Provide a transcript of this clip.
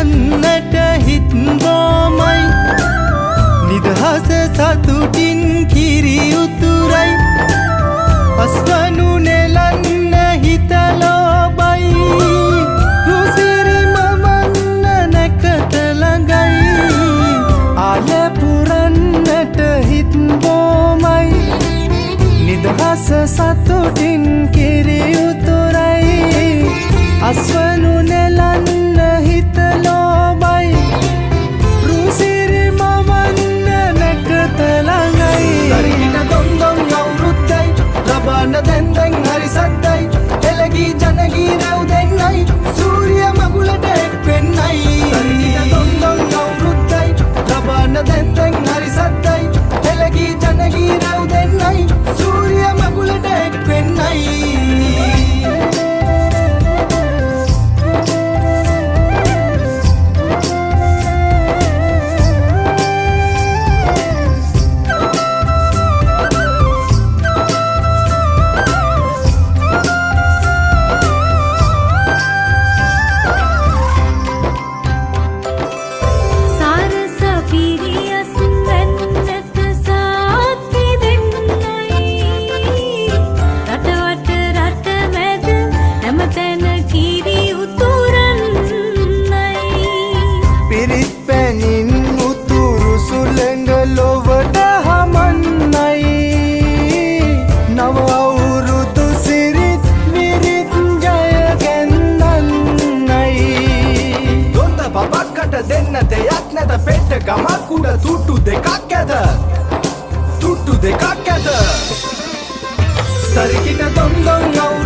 නෙලන්නට හිත් බොමයි. නිදහස සතුටින් කිරි උතුරයි. අස්වනු නෙලන්න හිත ලෝබයි. රුසිරි මවන්න නැකත ළඟයි. ආල පුරන්නට හිත් බොමයි. නිදහස සතුටින් කිරි උතුරයි. අස්වනු නෙලන්න හිත ලෝබයි. රුසිරි මවන්න නැකත ළඟයි. තරිකිට දොන් දොන් අවුරුද්දයි, ලබන දැන් දැන් හරි සද්දයි. එළගී ජනගී රැව් දෙන්නයි, සූරිය මගුලට එක් වෙන්නයි. තරිකිට දොන් දොන් අවුරුද්දයි, ලබන දැන් දැන් හරි සද්දයි. එළගී ජනගී රැව් දෙන්නයි, සූරිය මගුලට එක් වෙන්නයි. සාරස පිරියස් වැන්නට සාක්කි දෙන්නයි. රටවට රට මැද හැමතැන කිරි උතුරන්නයි. පිරිත් පැනින් උතුරු සුළඟ ලොවට හමන්නයි. නව අවුරුදු සිරිත් විරිත් ජය ගැන්වන්නයි. දොන්ද බබක්කට දෙන්න දෙයක් නැත, පෙට්ට ගමක් උඩ තුට්ටු දෙකක් ඇත, තුට්ටු දෙකක් ඇත. තරිකිට දොන් දොන්.